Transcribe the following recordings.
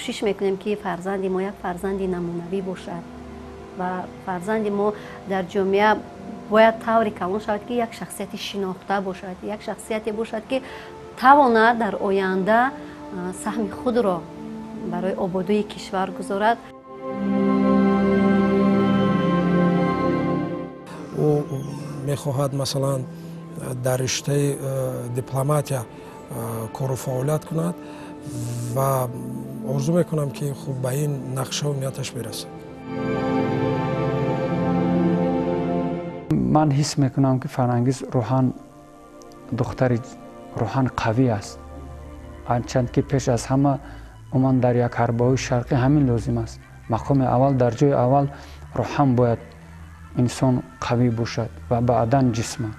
Кӯшиш мекунем, ки фарзанди мо як фарзанди намунавӣ бошад ва фарзанди мо дар ҷомеа бояд тавре калон шавад, ки як шахсияти шинохта бошад, як шахсияте бошад, ки тавонад дар оянда саҳми худро барои ободии кишвар гузорад. Ӯ мехоҳад, масалан, дар риштаи дипломатия кору фаъолият кунад ва орзу мекунам, ки хуб ба ин нақшаву нияташ бирасад. Ман ҳис мекунам, ки Фарангиз рӯҳан духтари рӯҳан қавӣ аст. Ҳарчанд ки пеш аз ҳама умуман дар як ҳарбаҳои шарқӣ ҳамин лозим аст. Мақоми аввал, дар ҷои аввал рӯҳан бояд инсон қавӣ бошад ва баъдан ҷисман.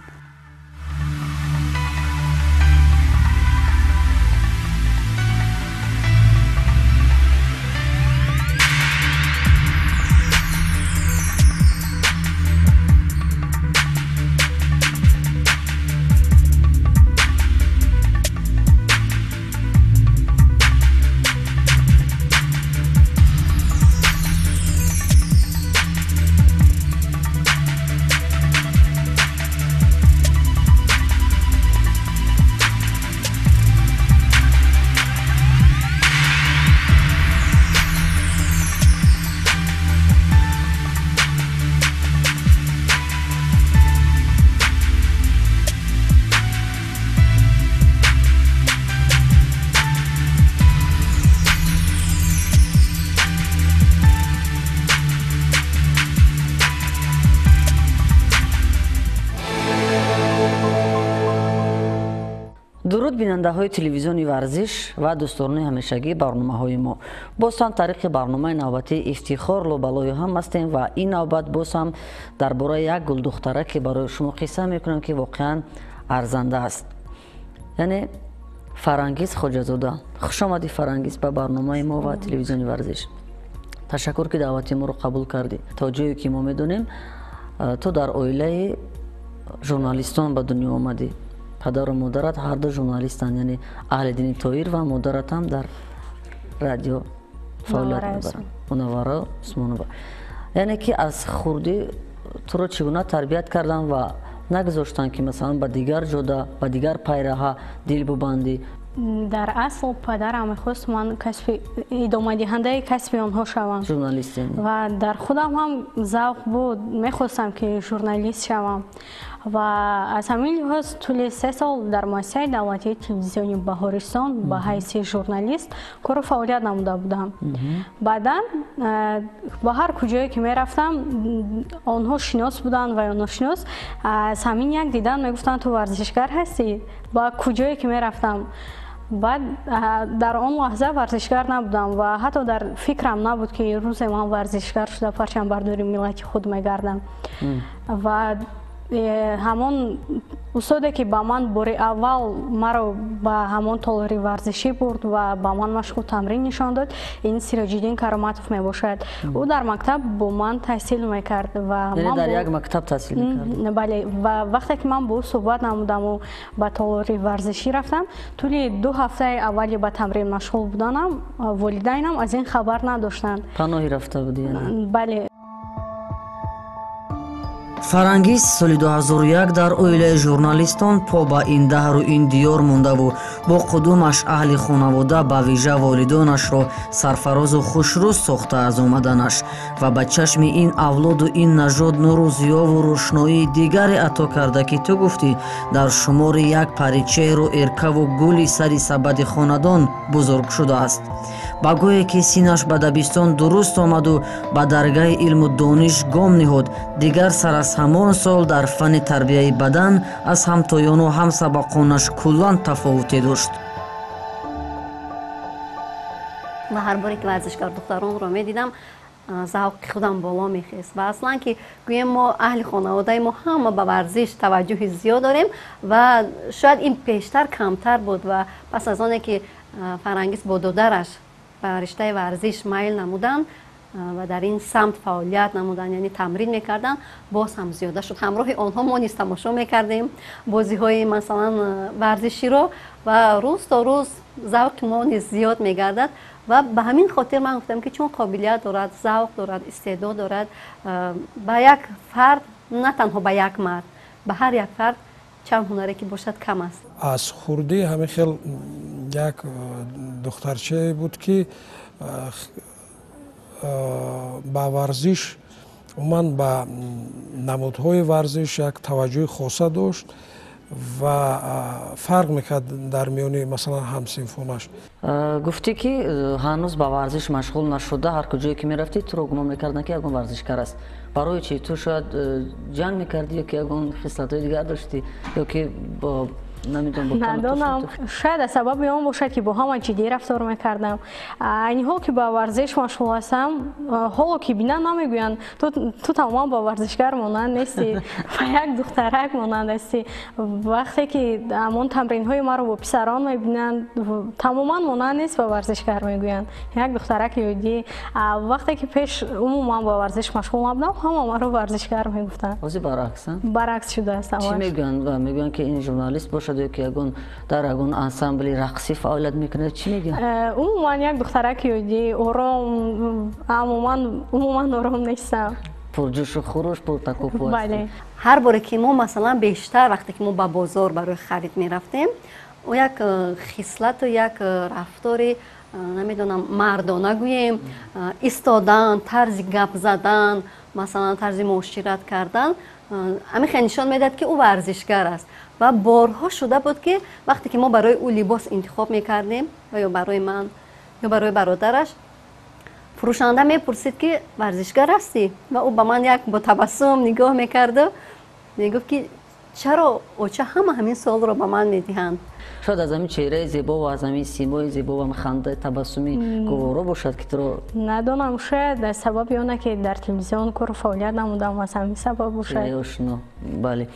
Дуруд бинандаҳои телевизиони Варзиш ва дӯстдорони ҳамешагии барномаҳои мо. Боз ҳам тариқи барномаи навбатии Ифтихор лобалои ҳам ҳастем ва ин навбат боз ҳам дар бораи як гулдухтара, ки барои шумо қисса мекунам, ки воқеан арзанда аст. Яъне Фарангиз Хоҷазода. Хуш омадӣ, Фарангиз, ба барномаи мо ва телевизиони Варзиш. Ташаккур, ки даъвати моро қабул кардӣ. То ҷое ки мо медонем, ту дар оилаи журналистон ба дунё омадӣ. Падару модарат ҳарду журналистанд, яъне Аҳлиддини Тоир ва модаратам дар радио фаъолият мебаранд, Мунаввара Усмонова. Яъне ки аз хурдӣ туро чӣ гуна тарбият карданд ва нагузоштанд, ки масалан ба дигар ҷода, ба дигар пайраҳа дил бубандӣ? Дар асл падарам мехост ман касби идомадиҳандаи касби онҳо шавам. Журналист. Ва дар худам ҳам завқ буд, мехостам, ки журналист шавам. Ва аз ҳамин лиҳоз тӯли 3 сол дар муассисаи давлатии телевизиони Баҳористон ба ҳайси журналист кору фаъолият намуда будам. Баъдан ба ҳар куҷое ки мерафтам, онҳо шинос буданд ва ё ношинос, аз ҳамин як дидан мегуфтанд: «Ту варзишгар ҳастӣ?» Ба куҷое ки мерафтам. Баъд дар он лаҳза варзишгар набудам ва ҳатто дар фикрам набуд, ки рӯзе ман варзишгар шуда парчамбардори миллати худ мегардам. Ва ҳамон устоде, ки ба ман бори аввал маро ба ҳамон толори варзишӣ бурд ва ба ман машқу тамрин нишон дод, ин Сироҷиддин Кароматов мебошад. Ӯ дар мактаб бо ман таҳсил мекард ва Дар як мактаб таҳсил мекард? Бале. Ва вақте ки ман бо ӯ суҳбат намудаму ба толори варзишӣ рафтам, тӯли 2 ҳафтаи аввали ба тамрин машғул буданам волидайнам аз ин хабар надоштанд. Паноҳӣ рафта будӣ? Бале. Фарангиз соли 2001 дар оилаи журналистон по ба ин даҳру ин диёр мондаву бо қудумаш аҳли хонавода, ба вижа волидонашро сарфарозу хушрӯз сохта аз омаданаш ва ба чашми ин авлоду ин нажод нуру зиёву рӯшноии дигаре ато карда, ки ту гуфтӣ, дар шумори як паричеҳру эркаву гули сари сабади хонадон бузург шудааст. Ба гӯе ки синаш ба дабистон дуруст омаду ба даргаҳи илму дониш гом ниҳод, дигар сар аз ҳамон сол дар фанни тарбияи бадан аз ҳамтоёну ҳамсабақонаш куллан тафовуте дошт. Ва ҳар боре ки варзишгар духтаронро медидам, завқи худам боло мехест. Ва аслан ки гӯем, мо аҳли хонаводаи мо ҳама ба варзиш таваҷҷӯҳи зиёд дорем ва шояд ин пештар камтар буд. Ва пас аз оне ки Фарангиз бо додараш ба риштаи варзиш майл намуданд ва дар ин самт фаъолият намуданд, яъне тамрин мекарданд, боз ҳам зиёда шуд. Ҳамроҳи онҳо мо низ тамошо мекардем бозиҳои, масалан, варзиширо ва рӯз то рӯз завқи мо низ зиёд мегардад. Ва ба ҳамин хотир ман гуфтам, ки чун қобилият дорад, завқ дорад, истеъдод дорад, ба як фард, на танҳо ба як мард, ба ҳар як фард чанд ҳунаре ки бошад кам аст. Аз хурдӣ ҳамин хел як духтарчае буд, ки ба варзиш, умуман ба намудҳои варзиш як таваҷҷӯҳи хоса дошт ва фарқ мекард дар миёни, масалан, ҳамсинфонаш. Гуфтӣ, ки ҳанӯз ба варзиш машғул нашуда, ҳар куҷое ки мерафтӣ, туро гумон мекарданд, ки ягон варзишкар аст. Барои чи? Ту шояд ҷанг мекардӣ ё ки ягон хислатҳои дигар доштӣ, ё ки Надонам, шояд аз сабаби он бошад, ки бо ҳама ҷиддӣ рафтор мекардам. Айни ҳол ки ба варзиш машғул ҳастам, ҳоло ки бинанд, намегӯянд: «Ту тамоман ба варзишгар монанд нестӣ, ба як духтарак монанд ҳастӣ». Вақте ки ҳамон тамринҳои маро бо писарон мебинанд, «Тамоман монанд нест ба варзишгар», мегӯянд, як духтараки оддӣ. Вақте ки пеш умуман ба варзиш машғул набудам, ҳама маро варзишгар мегуфтанд. Ҳозир баръакс? Баръакс шудааст. Чӣ мегӯянд? Мегӯянд, ки ин журналист бошад ё ки ягон дар ягон ансамбли рақсӣ фаъолият мекунад? Чӣ мегӯянд? Умуман як духтараки оддӣ, ором, умуман ором нестам. Пурҷӯшу хуруш, пуртакопу. Бале. Ҳар боре ки мо, масалан, бештар вақте ки мо ба бозор барои харид мерафтем, ӯ як хислату як рафтори, намедонам, мардона гӯем, истодан, тарзи гап задан, масалан, тарзи муошират кардан, ҳамин хел нишон медиҳад, ки ӯ варзишгар аст. Ва борҳо шуда буд, ки вақте ки мо барои ӯ либос интихоб мекардем ва ё барои ман, ё барои бародараш, фурӯшанда мепурсид, ки варзишгар ҳастӣ? Ва ӯ ба ман як бо табассум нигоҳ мекарду мегуфт, ки чаро, оча, ҳама ҳамин суолро ба ман медиҳанд? Шояд аз ҳамин чеҳраи зебо ва аз ҳамин симои зебо ва ханда, табассуми гуворо бошад, ки туро Надонам, шояд аз сабаби оне ки дар телевизион кору фаъолият намудам, аз ҳамин сабаб бошад. Ошно, бале.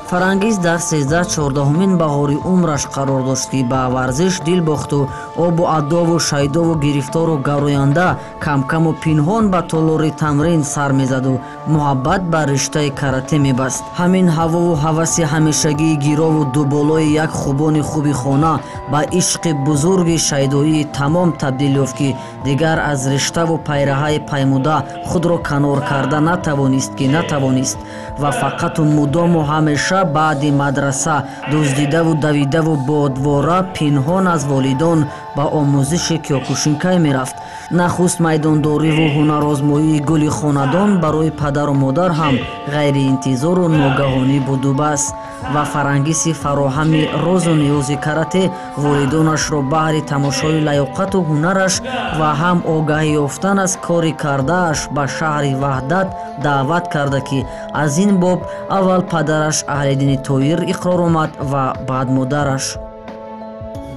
Фарангиз дар 13-14-умин баҳори умраш қарор дошт, ки ба варзиш дил бохту обу адову шайдову гирифтору гароянда камкаму пинҳон ба толори тамрин сар мезаду муҳаббат ба риштаи карате мебаст. Ҳамин ҳавову ҳаваси ҳамешагии гирову дуболои як хубони хуби хона ба ишқи бузурги шайдоии тамом табдил ёфт, ки дигар аз риштаву пайраҳаи паймуда худро канор карда натавонист, ки натавонист, ва фақату мудому ҳамеша баъди мадраса дуздидаву давидаву бодвора, пинҳон аз волидон ба омӯзиши кёкушинкай мерафт. Нахуст майдондориву ҳунарозмоии гули хонадон барои падару модар ҳам ғайриинтизору ногаҳонӣ буду бас. Ва Фарангиси фароҳами розу ниёзи карате волидонашро баҳри тамошои лаёқату ҳунараш ва ҳам огаҳӣ ёфтан аз кори кардааш ба шаҳри Ваҳдат даъват карда, ки аз ин боб аввал падараш Аҳлиддини Тоир иқрор омад ва баъд модараш.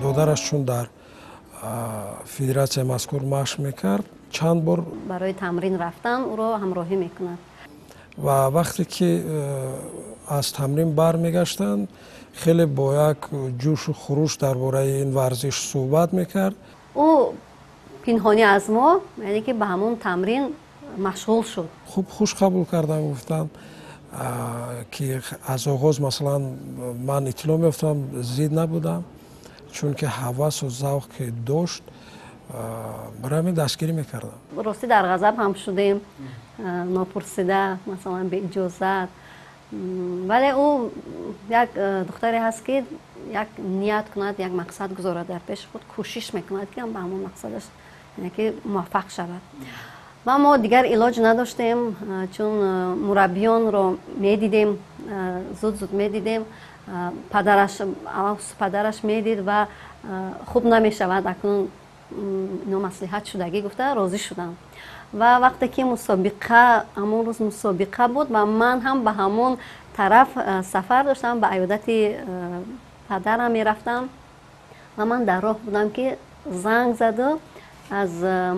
Додараш чун дар федератсияи мазкур машқ мекард, чанд бор барои тамрин рафтан ӯро ҳамроҳӣ мекунад. Ва вақте ки аз тамрин бармегаштанд, хеле бо як ҷӯшу хуруш дар бораи ин варзиш суҳбат мекард. Ӯ пинҳонӣ аз мо, яъне ки ба ҳамон тамрин машғул шуд. Хуб, хуш қабул кардам, гуфтам, ки аз оғоз, масалан, ман иттилоъ меёфтам, зид набудам, чунки ҳавасу завқ ки дошт, барои ҳамин дастгирӣ мекардам. Ростӣ, дар ғазаб ҳам шудем, нопурсида, масалан, беиҷозат, вале ӯ як духтаре ҳаст, ки як ният кунад, як мақсад гузорад дар пеши худ, кӯшиш мекунад, ки ба ҳамон мақсадаш, яъне ки муваффақ шавад. Ва мо дигар илоҷ надоштем, чун мураббиёнро медидем, зуд зуд медидем, падараш, падараш медид ва хуб намешавад, акнун ино маслиҳат шудагӣ гуфта, розӣ шудам. Ва вақте ки мусобиқа, ҳамон рӯз мусобиқа буд ва ман ҳам ба ҳамон тараф сафар доштам, ба аёдати падарам мерафтам. Ва ман дар роҳ будам, ки занг заду аз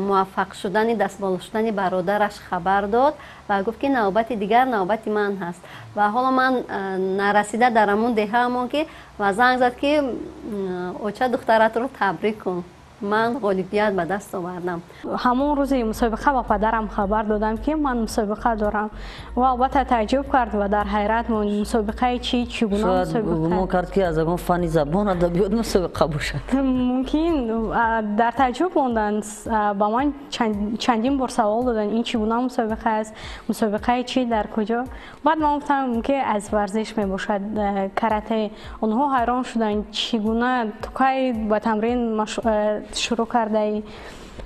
муваффақ шудани, дастболо шудани бародараш хабар дод ва гуфт, ки навбати дигар навбати ман ҳаст. Ва ҳоло ман нарасида дар ҳамон деҳаамон, ки ва занг зад, ки оча, духтаратро табрик кун, ман ғолибият ба даст овардам. Ҳамон рӯзи мусобиқа ба падарам хабар додам, ки ман мусобиқа дорам. Ва албатта таъҷуб кард ва дар ҳайрат монд: мусобиқаи чӣ, чӣ гуна мусобиқа? Гумон кард, ки аз ягон фанни забон, адабиёт мусобиқа бошад. Мумкин, дар таъҷуб монданд. Ба ман чандин бор савол доданд: ин чӣ гуна мусобиқа аст, мусобиқаи чӣ, дар куҷо? Баъд ман гуфтам, ки аз варзиш мебошад, карате. Онҳо ҳайрон шуданд: чӣ гуна, ту кай ба тамрин шурӯъ кардаӣ?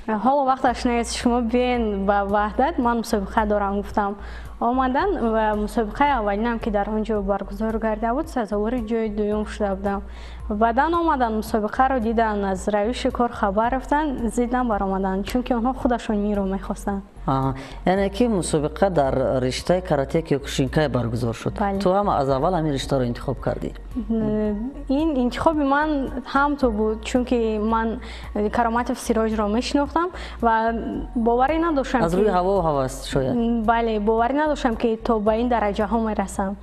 Ҳоло вақташ нест, шумо биёен ба Ваҳдат, ман мусобиқа дорам, гуфтам. Омадан ва мусобиқаи аввалинам, ки дар он ҷо баргузор гардида буд, сазовори ҷои дуюм шуда будам. Баъдан омадан, мусобиқаро дидан, аз равиши кор хабар рафтанд, зиддан баромаданд, чунки онҳо худашон инро мехостанд. Яъне ки мусобиқа дар риштаи карате киёкушинкай баргузор шуд. Ту ҳам аз аввал ҳамин риштаро интихоб кардӣ? Ин интихоби ман ҳам ту буд, чунки ман Кароматов Сироҷро мешинохтам ва боварӣ надоштам. Аз рӯи ҳавову ҳавас шояд. Бале, боварӣ надоштам, ки то ба ин дараҷаҳо мерасам.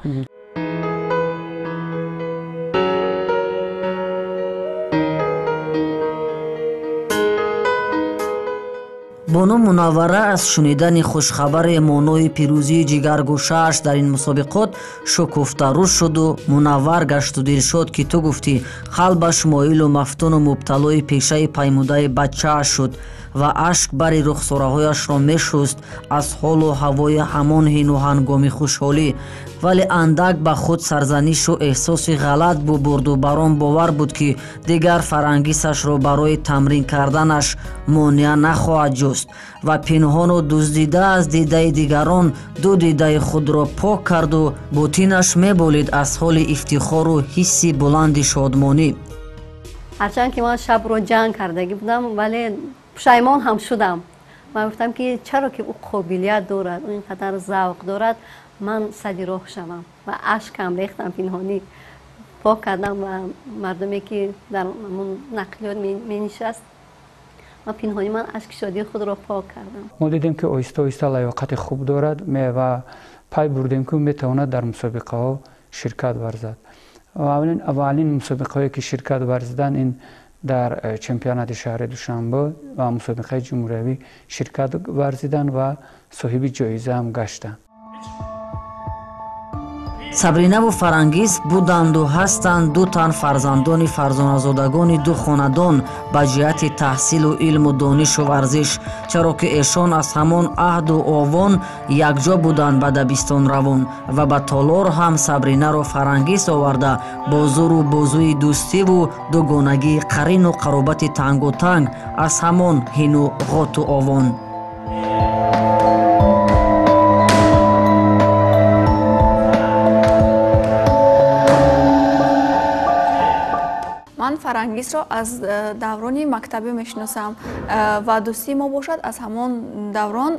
Бону Мунаввара аз шунидани хушхабари монои пирӯзии ҷигаргӯшааш дар ин мусобиқот шукуфтарӯ шуду мунаввар гашту дилшод, ки ту гуфтӣ, қалбаш моилу мафтуну мубталои пешаи паймудаи бачааш шуд ва ашк бари рухсораҳояшро мешуст аз ҳолу ҳавои ҳамон ҳину ҳангоми хушҳолӣ. Вале андак ба худ сарзанишу эҳсоси ғалат бубурду бар он бовар буд, ки дигар Фарангисашро барои тамрин карданаш монеа нахоҳад ҷуст, ва пинҳону дуздида аз дидаи дигарон ду дидаи худро пок карду ботинаш меболид аз ҳоли ифтихору ҳисси буланди шодмонӣ. Ҳарчанд ки ман шабро ҷанг кардагӣ будам, вале пушаймон ҳам шудам. Ман гуфтам, ки чаро ки ӯ қобилият дорад, ӯ ин қадар завқ дорад, ман сади роҳ шавам? Ва ашкам рехтам, пинҳонӣ пок кардам ва мардуме, ки дар ҳамон нақлиёт менишаст, ма пинҳонӣ ман ашки шодии худро пок кардам. Мо дидем, ки оҳиста оҳиста лаёқати хуб дорад ва пай бурдем, ки метавонад дар мусобиқаҳо ширкат варзад. Аввалин мусобиқаҳое, ки ширкат варзиданд, ин дар чемпионати шаҳри Душанбе ва мусобиқаи ҷумҳуриявӣ ширкат варзиданд ва соҳиби ҷоиза ҳам гаштанд. Сабринаву Фарангиз буданду ҳастанд ду тан фарзандони фарзоназодагони ду хонадон ба ҷиҳати таҳсилу илму донишу варзиш, чаро ки эшон аз ҳамон аҳду овон якҷо буданд ба дабистон равон ва ба толор ҳам Сабринаро Фарангиз оварда бо зуру бозуи дӯстиву дугонагии қарину қаробати тангу танг аз ҳамон ҳину ғоту овон. Ман Фарангизро аз даврони мактабӣ мешиносам ва дӯстии мо бошад аз ҳамон даврон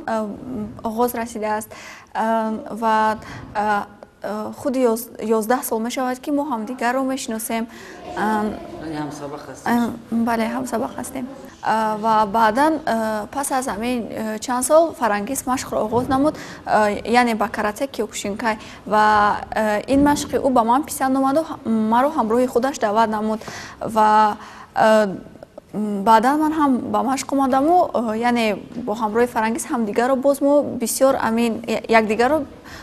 оғоз расидааст ва худи 11 сол мешавад, ки мо ҳамдигарро мешиносем. Бале, ҳамсабақ ҳастем. Ва баъдан, пас аз ҳамин чанд сол, Фарангиз машқро оғоз намуд, яъне ба карате киёкушинкай, ва ин машқи ӯ ба ман писанд омаду маро ҳамроҳи худаш даъват намуд. Ва баъдан ман ҳам ба машқ омадаму, яъне бо ҳамроҳи Фарангиз ҳамдигарро боз мо бисёр амин якдигарро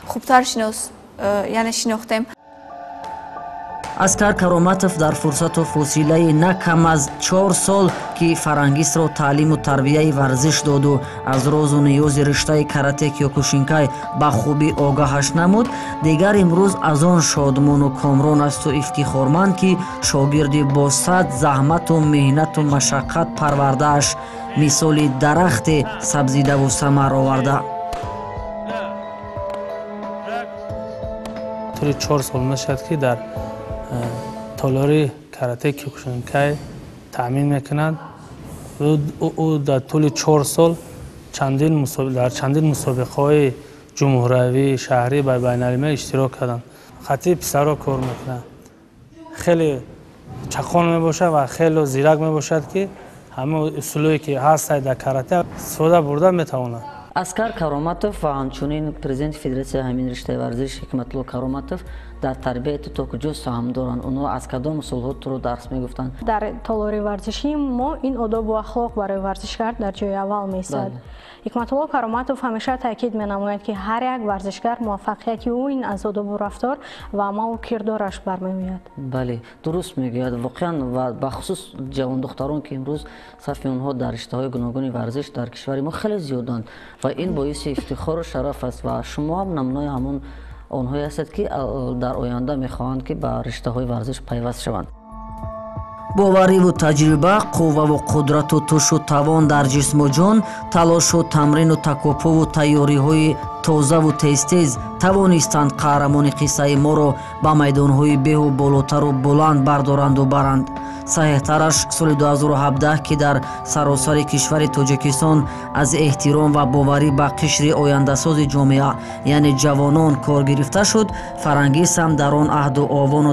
хубтар шинос, яъне шинохтем. Аскар Кароматов дар фурсату фосилаи на кам аз 4 сол, ки Фарангисро таълиму тарбияи варзиш доду аз розу ниёзи риштаи карате киёкушинкай ба хубӣ огаҳаш намуд, дигар имрӯз аз он шодмону комрон асту ифтихорманд, ки шогирди бо сад заҳмату меҳнату машаққат парвардааш мисоли дарахте сабзидаву самар оварда. Тӯли 4 сол мешавад, ки дар толори карате киёкушинкай таъмин мекунад. Ӯ дар тӯли 4 сол дар чандин мусобиқаҳои ҷумҳуравӣ, шаҳрӣ ва байналмилалӣ иштирок карданд. Хати писарро кор мекунад, хеле Чақон мебошад ва хеле зирак мебошад, ки ҳама усулое ки ҳаст дар карате истифода бурда метавонад. Аскар Кароматов ва ҳамчунин президенти федератсияи ҳамин риштаи варзиш Ҳикматулло Кароматов дар тарбияи ту то куҷо саҳм доранд? Онҳо аз кадом усулҳо туро дарс мегуфтанд? Дар толори варзишӣ мо ин одобу ахлоқ барои варзишгар дар ҷои аввал меистад. Ҳикматулло Кароматов ҳамеша таъкид менамояд, ки ҳар як варзишгар муваффақияти ӯ ин аз одобу рафтор ва амалу кирдораш бармеояд. Бале, дуруст мегӯяд. Воқеан ва бахусус ҷавондухтарон, ки имрӯз сафи онҳо дар риштаҳои гуногуни варзиш дар кишвари мо хеле зиёданд ва ин боиси ифтихору шараф аст ва шумо ҳам намунаи ҳамон онҳое ҳастед, ки дар оянда мехоҳанд, ки ба риштаҳои варзиш пайваст шаванд. Бовариву таҷриба, қувваву қудрату тушу тавон дар ҷисму ҷон, талошу тамрину такопуву тайёриҳои тозаву тезтез тавонистанд қаҳрамони қиссаи моро ба майдонҳои беҳу болотару буланд бардоранду баранд. Саҳеҳтараш соли 2017, ки дар саросари кишвари Тоҷикистон аз эҳтиром ва боварӣ ба қишри ояндасози ҷомеа, яъне ҷавонон, кор гирифта шуд, Фарангиз ҳам дар он аҳду овону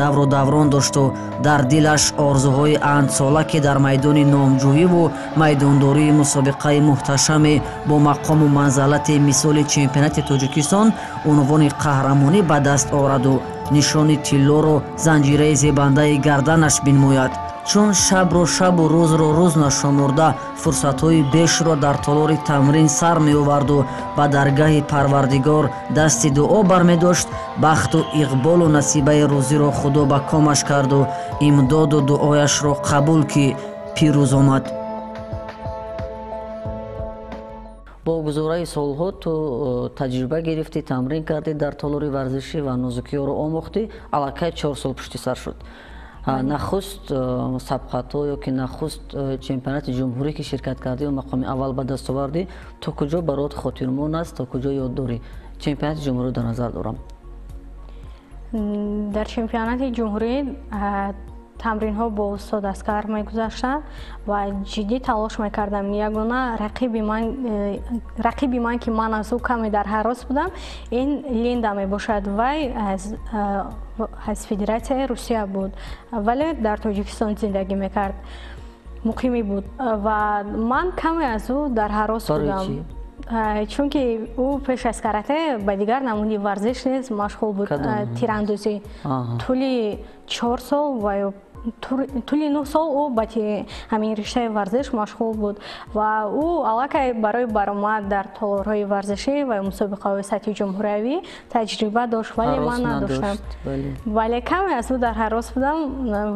давру даврон дошту дар дилаш орзуҳои андсола, ки дар майдони номҷӯиву майдондории мусобиқаи муҳташаме бо мақому манзалати мисоли чемпионати Тоҷикистон унвони қаҳрамонӣ ба даст ораду нишони тиллоро занҷираи зебандаи гарданаш бинмояд. Чун шабро шабу рӯзро рӯз нашумурда фурсатҳои бешро дар толори тамрин сар меоварду ба даргаҳи Парвардигор дасти дуо бармедошт, бахту иқболу насибаи рӯзиро Худо ба комаш карду имдоду дуояшро қабул, ки пирӯз омад. Бо гузораи солҳо ту таҷриба гирифтӣ, тамрин кардӣ дар толори варзишӣ ва нозукиҳоро омӯхтӣ. Аллакай 4 сол пушти сар шуд. Нахуст сабқатҳо ё ки нахуст чемпионати ҷумҳурӣ, ки ширкат кардӣ ва мақоми аввал ба даст овардӣ, то куҷо барот хотирмон аст, то куҷо ёд дорӣ? Чемпионати ҷумҳурӣ дар назар дорам. Дар чемпионати ҷумҳурӣ тамринҳо бо устод Аскар мегузаштанд ва ҷиддӣ талош мекардам. Ягона рақиби ман, ки ман аз ӯ каме дар ҳарос будам, ин Линда мебошад. Вай аз Федератсияи Русия буд, вале дар Тоҷикистон зиндагӣ мекард, муқимӣ буд ва ман каме аз ӯ дар ҳарос будам, чунки ӯ пеш аз карате ба дигар намуди варзиш низ машғул буд, тирандозӣ. Тӯли 4 сол ва ё тӯли 9 сол ӯ ба ҳамин риштаи варзиш машғул буд ва ӯ аллакай барои баромад дар толорҳои варзишӣ ва мусобиқаҳои сатҳи ҷумҳуриявӣ таҷриба дошт, вале ман надоштам. Вале каме аз ӯ дар ҳарос будам,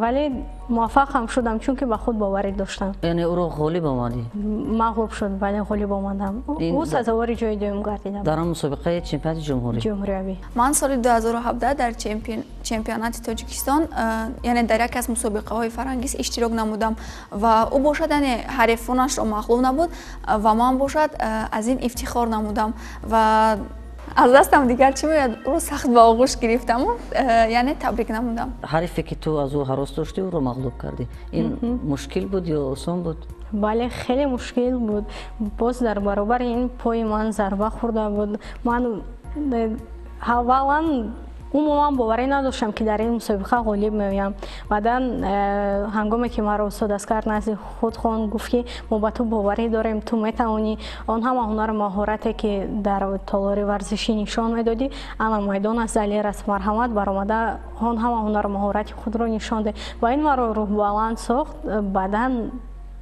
вале муваффақ ҳам шудам, чунки ба худ боварӣ доштам. Яъне ӯро ғолиб омадӣ? Мағлуб шуд, вале ғолиб омадам. Ӯ сазовори ҷои дуюм гардидам дар он мусобиқаи чемпионати ҷумҳуриявӣ. Ман соли 2017 дар чемпионати Тоҷикистон, яъне дар яке аз мусобиқаҳои Фарангиз иштирок намудам ва ӯ бошад, яъне ҳарифонашро мағлуб набуд ва ман бошад аз ин ифтихор намудам ва аз дастам дигар чӣ меояд, ӯро сахт ба оғӯш гирифтаму яъне табрик намудам. Ҳарифе ки ту аз ӯ ҳарос доштӣ, ӯро мағлуб кардӣ, ин мушкил буд ё осон буд? Бале, хеле мушкил буд. Боз дар баробари ин пои ман зарба хӯрда буд. Ман аввалан умуман боварӣ надоштам, ки дар ин мусобиқа ғолиб меоям. Баъдан ҳангоме ки маро устод Аскар назди худ хонд, гуфт, ки мо ба ту боварӣ дорем, ту метавонӣ. Он ҳама ҳунару маҳорате, ки дар толори варзишӣ нишон медодӣ, ана майдон аст, залер аст, марҳамат, баромада он ҳама ҳунару маҳорати худро нишон деҳ. Ва ин маро рӯҳбаланд сохт. Баъдан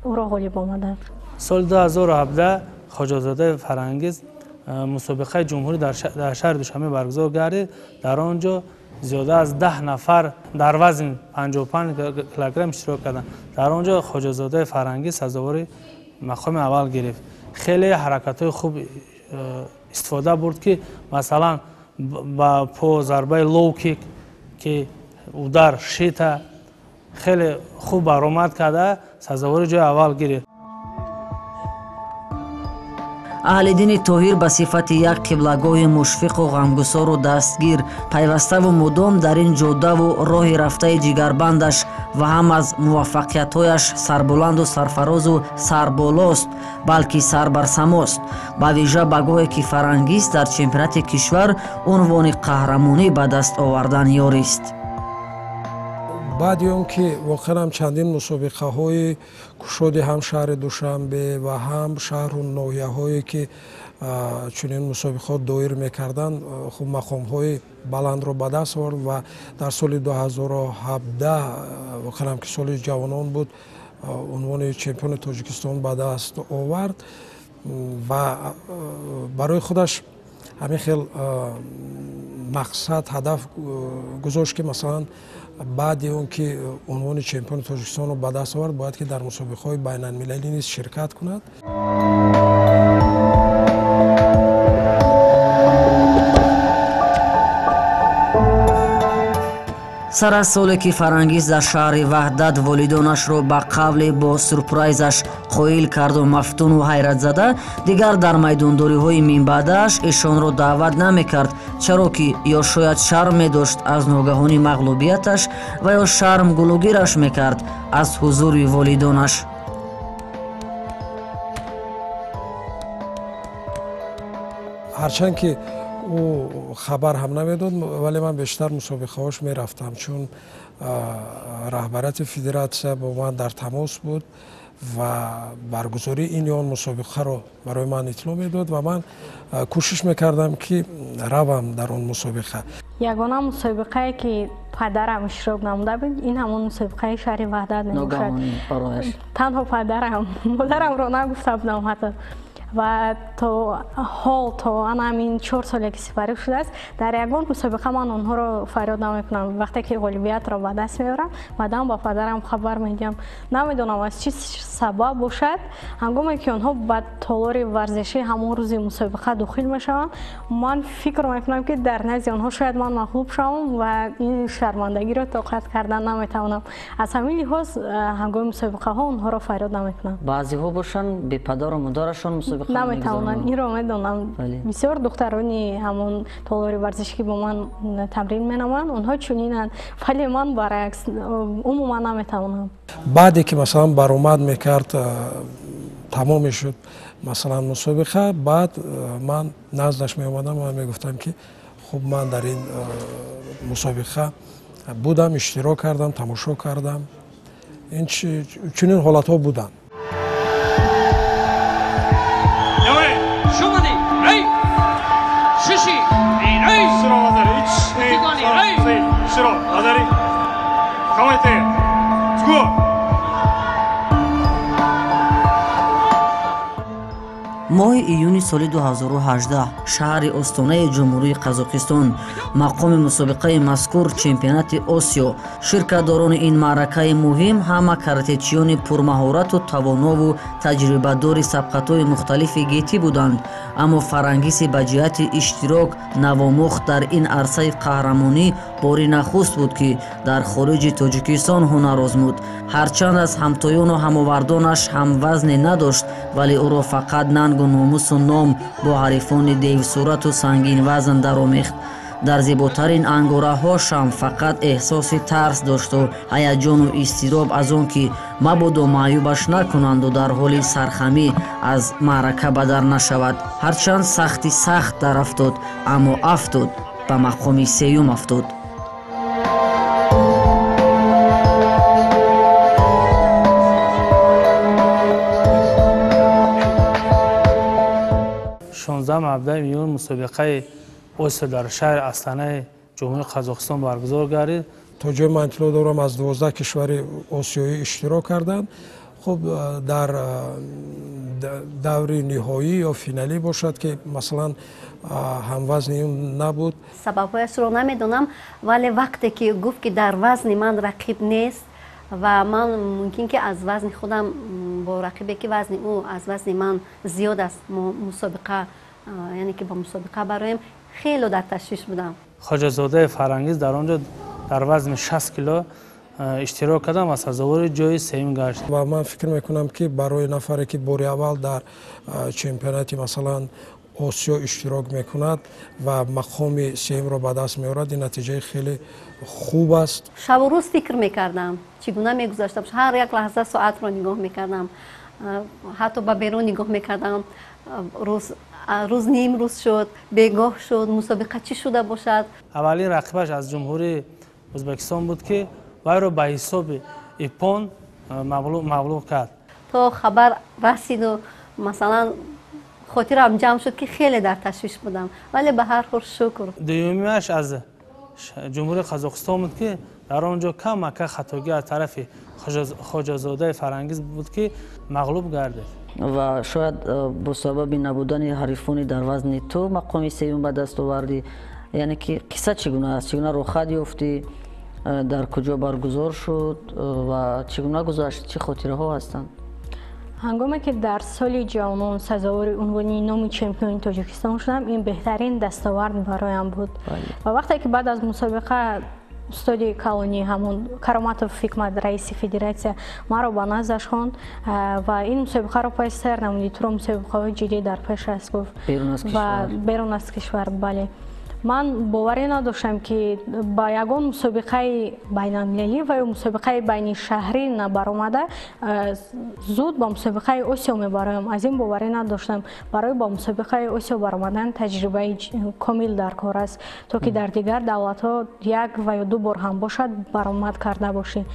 ӯро ғолиб омадам. Соли 2017 Хоҷазодаи Фарангиз мусобиқаи ҷумҳурӣ дар шаҳри Душанбе баргузор гардид. Дар он ҷо зиёда аз 10 нафар дар вазни 55 килограмм иштирок карданд. Дар он ҷо Хоҷазодаи Фарангиз сазовори мақоми аввал гирифт. Хеле ҳаракатҳои хуб истифода бурд, ки масалан ба по зарбаи лоу-кик, ки удар шита, хеле хуб баромад карда, сазовори ҷои аввал гирифт. Аҳли дини Тоҳир ба сифати як қиблагоҳи мушфиқу ғамгусору дастгир пайваставу мудом дар ин ҷодаву роҳи рафтаи ҷигарбандаш ва ҳам аз муваффақиятҳояш сарбуланду сарфарозу сарболост, балки сарбарсамост. Ба вижа ба гоҳе ки Фарангиз дар чемпионати кишвар унвони қаҳрамонӣ ба даст овардан ёрист. Баъди он ки воқеан ҳам чандин мусобиқаҳои кушоди ҳам шаҳри Душанбе ва ҳам шаҳру ноҳияҳое ки чунин мусобиқаҳо доир мекарданд, хуб мақомҳои баландро ба даст овард ва дар соли 2017 воқеан ҳам ки соли ҷавонон буд, унвони чемпиони Тоҷикистон ба даст овард ва барои худаш ҳамин хел мақсад, ҳадаф гузошт, ки масалан баъди он ки унвони чемпиони Тоҷикистонро ба даст овард, бояд ки дар мусобиқаҳои байналмилалӣ низ ширкат кунад. Сар аз соле ки Фарангиз дар шаҳри Ваҳдат волидонашро ба қавле бо сюрпрайзаш қоил карду мафтуну ҳайратзада, дигар дар майдондориҳои минбаъдааш эшонро даъват намекард, чаро ки ё шояд шарм медошт аз ногаҳони мағлубияташ ва ё шарм гулугираш мекард аз ҳузури волидонаш. Ҳарчанд ки ӯ хабар ҳам намедод, вале ман бештар мусобиқаҳош мерафтам, чун раҳбарияти федератсия бо ман дар тамос буд ва баргузории ин ё он мусобиқаро барои ман иттилоъ медод ва ман кӯшиш мекардам, ки равам дар он мусобиқа. Ягона мусобиқае ки падарам иштирок намуда буд, ин ҳамон мусобиқаи шаҳри Ваҳдат мебошад. Танҳо падарам, модарамро нагуфта будам ҳатто. Ва то ҳол, то ана ҳамин 4 соле ки сипарӣ шудааст, дар ягон мусобиқа ман онҳоро фарёд намекунам. Вақте ки ғолибиятро ба даст меорам, баъдан ба падарам хабар медиҳам. Намедонам аз чӣ сабаб бошад, ҳангоме ки онҳо ба толори варзишӣ ҳамон рӯзи мусобиқа дохил мешаванд, ман фикр мекунам, ки дар назди онҳо шояд ман мағлуб шавам ва ин шармандагиро тоқат кардан наметавонам. Аз ҳамин лиҳоз ҳангоми мусобиқаҳо онҳоро фарёд намекунам. Баъзеҳо бошанд бепадару модарашон мусобиқа наметавонанд, инро медонам. Бисёр духтарони ҳамон толори варзишӣ ки бо ман тамрин менамоянд, онҳо чунинанд, вале ман баръакс умуман наметавонам. Баъде ки масалан баромад мекард, тамом мешуд масалан мусобиқа, баъд ман наздаш меомадам ва мегуфтам, ки хуб ман дар ин мусобиқа будам, иштирок кардам, тамошо кардам. Ин чунин ҳолатҳо буданд. Моҳи июни соли 2018 шаҳри Остонаи Ҷумҳурии Қазоқистон мақоми мусобиқаи мазкур чемпионати Осиё. Ширкатдорони ин маъракаи муҳим ҳама каратечиёни пурмаҳорату тавонову таҷрибадори сабқатҳои мухталифи гетӣ буданд, аммо Фарангиси ба ҷиҳати иштирок навомӯхт дар ин арсаи қаҳрамонӣ бори нахуст буд, ки дар хориҷи Тоҷикистон ҳунар озмуд. Ҳарчанд аз ҳамтоёну ҳамовардонаш ҳамвазне надошт, вале ӯро фақат нангу номусу ном бо ҳарифони девсурату сангинвазн даромехт. Дар зеботарин ангораҳошам фақат эҳсоси тарс дошту ҳаяҷону изтироб аз он ки мабодо маъюбаш накунанду дар ҳоли сархамӣ аз маърака бадар нашавад. Ҳарчанд сахти сахт дарафтод, аммо афтод, ба мақоми сеюм афтод. Июн мусобиқаи Осиё дар шаҳри Астанаи Ҷумҳурии Қазоқистон баргузор гардид. То ҷои ман иттилоъ дорам, аз 12 кишвари осиёӣ иштирок карданд. Хуб, дар даври ниҳоӣ ё финалӣ бошад, ки масалан ҳамвазни ӯ набуд. Сабабҳояшро намедонам, вале вақте ки гуфт, ки дар вазни ман рақиб нест ва ман мумкин ки аз вазни худам бо рақибе ки вазни ӯ аз вазни ман зиёд аст мусобиқа, яъне ки ба мусобиқа бароем, хеле дар ташвиш будам. Хоҷазодаи Фарангиз дар он ҷо дар вазни 60 кило иштирок кардам ва сазовори ҷои сеюм гашт. Ва ман фикр мекунам, ки барои нафаре ки бори аввал дар чемпионати масалан Осиё иштирок мекунад ва мақоми сеюмро ба даст меорад, ин натиҷаи хеле хуб аст. Шабу рӯз фикр мекардам, чӣ гуна мегузаштам. Ҳар як лаҳза соатро нигоҳ мекардам, ҳатто ба берун нигоҳ мекардам. Рӯз нимрӯз шуд, бегоҳ шуд, мусобиқа чӣ шуда бошад. Аввалин рақибаш аз Ҷумҳурии Ӯзбекистон буд, ки Вайро ба ҳисоби иппон мағлуб кард. То хабар расиду, масалан, хотирам ҷамъ шуд, ки хеле дар ташвиш будам, вале ба ҳар ҳол шукр. Дуюмиаш аз Ҷумҳурии Қазоқистон буд, ки дар он ҷо камака хатогӣ аз тарафи Хоҷазодаи Фарангиз буд, ки мағлуб гардид. Ва шояд бо сабаби набудани ҳарифони дар вазни ту мақоми сеюм ба даст овардӣ. Яъне ки қисса чӣ гуна аст? Чӣ гуна рӯхат ёфтӣ? Дар куҷо баргузор шуд ва чӣ гуна гузашт? Чӣ хотираҳо ҳастанд? Ҳангоме ки дар соли ҷавонон сазовори унвони номи чемпиони Тоҷикистон шудам, ин беҳтарин дастовард бароям буд. Ва вақте ки баъд аз мусобиқа устоди калонӣ, ҳамон Кароматов Ҳикмат, раиси федератсия, маро ба наздаш хонд ва ин мусобиқаро пай сар намудӣ, туро мусобиқаҳои ҷиддӣ дар пеш аст, гуфт. Берун аз кишвар, бале. Ман боварӣ надоштам, ки ба ягон мусобиқаи байналмилалӣ ва ё мусобиқаи байнишаҳрӣ набаромада зуд ба мусобиқаи Осиё мебароям. Аз ин боварӣ надоштам. Барои ба мусобиқаи Осиё баромадан таҷрибаи комил дар кор аст, то ки дар дигар давлатҳо як ва ё ду бор ҳам бошад баромад карда бошӣ.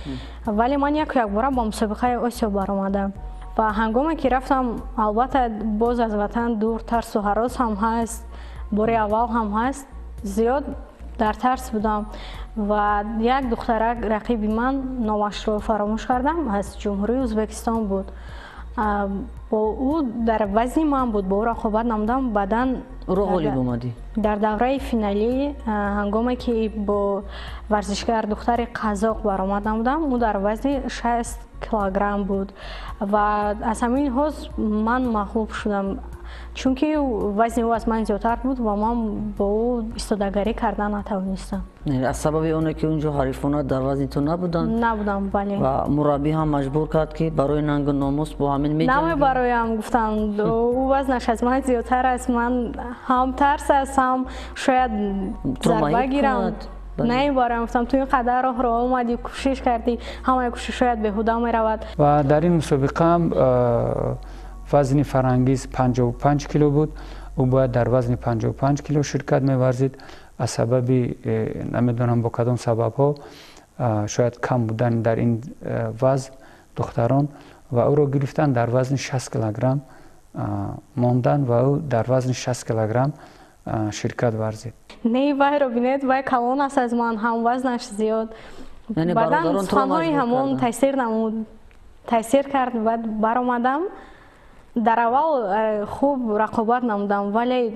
Вале ман яку якбора ба мусобиқаи Осиё баромадам. Ва ҳангоме ки рафтам, албатта, боз аз ватан дур, тарсу ҳарос ҳам ҳаст, бори аввал ҳам ҳаст, зиёд дар тарс будам. Ва як духтарак рақиби ман, номашро фаромӯш кардам, аз Ҷумҳурии Ӯзбекистон буд. Бо ӯ дар вазни ман буд, бо ӯ рақобат намудам. Баъдан ӯро ғолиб омадӣ. Дар давраи финалӣ, ҳангоме ки бо варзишгар духтари қазоқ баромад намудам, ӯ дар вазни 60 килограмм буд ва аз ҳамин лиҳоз ман мағлуб шудам, чунки вазни ӯ аз ман зиёдтар буд ва ман бо ӯ истодагарӣ карда натавонистам. Аз сабаби оне ки унҷо ҳарифонат дар вазни ту набуданд? Набудам, бале. Ва мураббӣ ҳам маҷбур кард, ки барои нангу номус бо ҳамин меҷангӣ? Намебароям, гуфтам, ӯ вазнаш аз ман зиёдтар аст, ман ҳам тарс аст, ҳам шояд зарба гирам. Намебарам, гуфтам, ту ин қадар роҳро омадӣ, кӯшиш кардӣ, ҳамаи кӯшишҳоят беҳуда меравад. Ва дар ин мусобиқа ҳам вазни Фарангиз 55 кило буд. Ӯ бояд дар вазни 55 кило ширкат меварзид. Аз сабаби намедонам бо кадом сабабҳо, шояд кам будан дар ин вазн духтарон, ва ӯро гирифтан дар вазни 60 килограмм мондан ва ӯ дар вазни 60 килограмм ширкат варзид. Не, вайро бинед, вай калон аст аз ман, ҳам вазнаш зиёд. Баъдан суханҳои ҳамон таъсир намуд, таъсир кард, баъд баромадам. Дар аввал хуб рақобат намудам, вале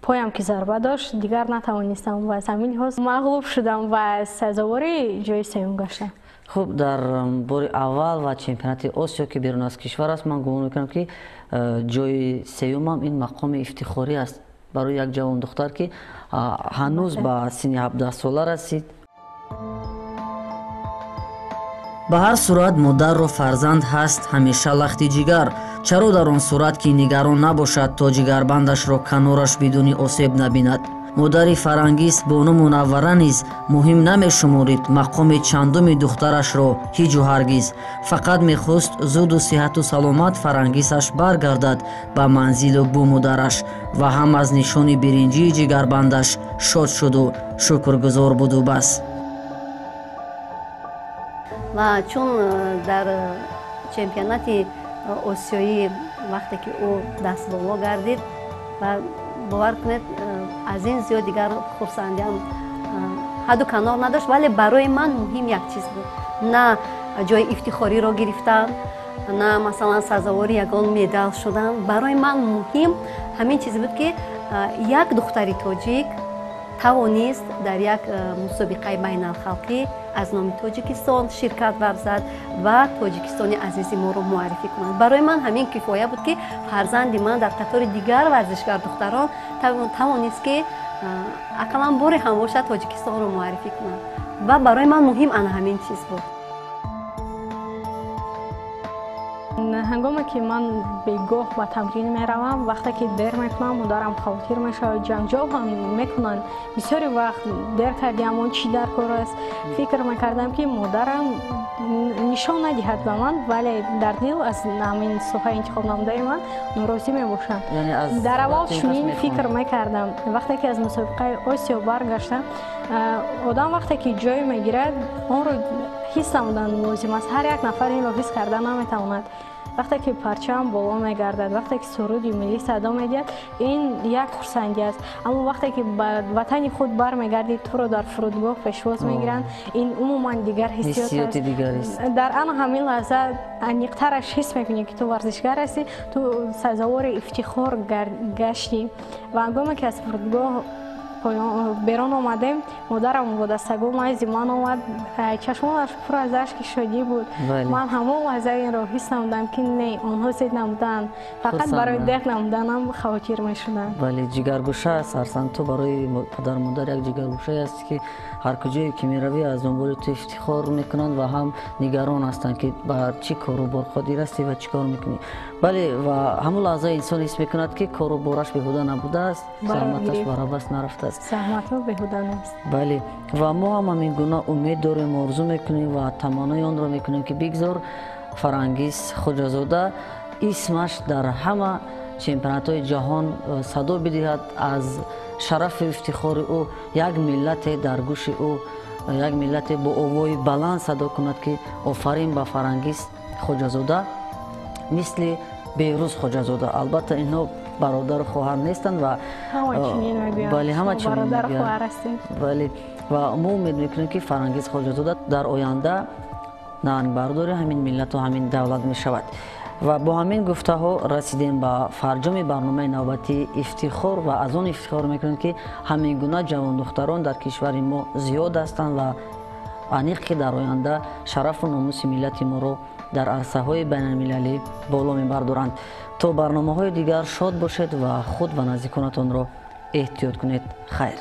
поям ки зарба дошт, дигар натавонистам ва аз ҳамин лиҳоз мағлуб шудам ва сазовори ҷои сеюм гаштам. Хуб, дар бори аввал ва чемпионати Осиё, ки берун аз кишвар аст, ман гумон мекунам, ки ҷои сеюмам ин мақоми ифтихорӣ аст барои як ҷавон духтар, ки ҳанӯз ба синни 17 сола расид. Ба ҳар сурат модарро фарзанд ҳаст ҳамеша лахти ҷигар. Чаро дар он сурат ки нигарон набошад, то ҷигарбандашро канораш бидуни осеб набинад? Модари Фарангиз Бону Мунаввара низ муҳим намешуморид мақоми чандуми духтарашро ҳиҷу ҳаргиз. Фақат мехост зуду сиҳату саломат Фарангизаш баргардад ба манзилу буму дараш ва ҳам аз нишони биринҷии ҷигарбандаш шод шуду шукргузор буду бас. Ва чун дар чемпионати осиёӣ вақте ки ӯ дастболо гардид, ва бовар кунед, аз ин зиёд дигар хурсандиам ҳадду канор надошт. Вале барои ман муҳим як чиз буд: на ҷои ифтихориро гирифтан, на масалан сазовори ягон медал шудан. Барои ман муҳим ҳамин чизе буд, ки як духтари тоҷик тавонист дар як мусобиқаи байналхалқӣ аз номи Тоҷикистон ширкат варзад ва Тоҷикистони азизи моро муаррифӣ кунад. Барои ман ҳамин кифоя буд, ки фарзанди ман дар қатори дигар варзишгар духтарон тавонист, ки ақаллан боре ҳам бошад Тоҷикистонро муаррифӣ кунад, ва барои ман муҳим ана ҳамин чиз буд. Ҳангоме ки ман бегоҳ ба тамрин меравам, вақте ки дер мекунам, модарам хавотир мешавад, ҷанҷол ҳам мекунанд. Бисёри вақт дер кардиам, он чӣ дар кор аст. Фикр мекардам, ки модарам нишон надиҳад ба ман, вале дар дил аз ҳамин соҳаи интихоб намудаи ман норозӣ мебошанд. Дар аввал чунин фикр мекардам. Вақте ки аз мусобиқаи Осиё баргаштам, одам вақте ки ҷой мегирад, онро ҳис намудан лозим аст. Ҳар як нафар инро ҳис карда наметавонад. Вақте ки парчам боло мегардад, вақте ки суруди миллӣ садо медиҳад, ин як хурсандӣ аст. Аммо вақте ки ба ватани худ бармегардӣ, туро дар фурудгоҳ пешвоз мегиранд, ин умуман дигар ҳиссиёт аст. Дар ан ҳамин лаҳза аниқтараш ҳис мекунӣ, ки ту варзишгар ҳастӣ, ту сазовори ифтихор гаштӣ. Ва ҳангоме ки аз фурудгоҳ берун омадем, модарам бо дастагул назди ман омад, чашмонаш пур аз ашки шодӣ буд. Ман ҳамон лаҳза инро ҳис намудам, ки не, онҳо зид намуданд, фақат барои дер намуданам хавотир мешуданд. Бале, ҷигаргӯша аст Арсан. Ту барои падару модар як ҷигаргӯшае ҳастӣ, ки ҳар куҷое ки меравӣ, аз дунболи ту ифтихор мекунанд ва ҳам нигарон ҳастанд, ки ба чӣ кору бор қодир ҳастӣ ва чӣ кор мекунӣ. Бале, ва ҳамон лаҳза инсон ҳис мекунад, ки кору бораш беҳуда набудааст, заҳматаш барабас нарафтааст. Заҳматҳо беҳуда нест. Бале, ва мо ҳам ҳамин гуна умед дорем, орзу мекунем ва таманнои онро мекунем, ки бигзор Фарангиз Хоҷазода исмаш дар ҳама чемпионатҳои ҷаҳон садо бидиҳад. Аз шарафу ифтихори ӯ як миллате дар гӯши ӯ, як миллате бо овои баланд садо кунад, ки офарин ба Фарангиз Хоҷазода, мисли Беҳрӯз Хоҷазода. Албатта, инҳо бародару хоҳар нестанд ва бале, ҳама чунин мегӯянд. Бале, ва мо умед мекунем, ки Фарангиз Хоҷазода дар оянда нангбардори ҳамин миллату ҳамин давлат мешавад. Ва бо ҳамин гуфтаҳо расидем ба фарҷоми барномаи навбатии Ифтихор ва аз он ифтихор мекунем, ки ҳамин гуна ҷавондухтарон дар кишвари мо зиёд ҳастанд ва аниқ ки дар оянда шарафу номуси миллати моро дар арсаҳои байналмилалӣ боло мебардоранд. То барномаҳои дигар шод бошед ва худ ва наздиконатонро эҳтиёт кунед. Хайр.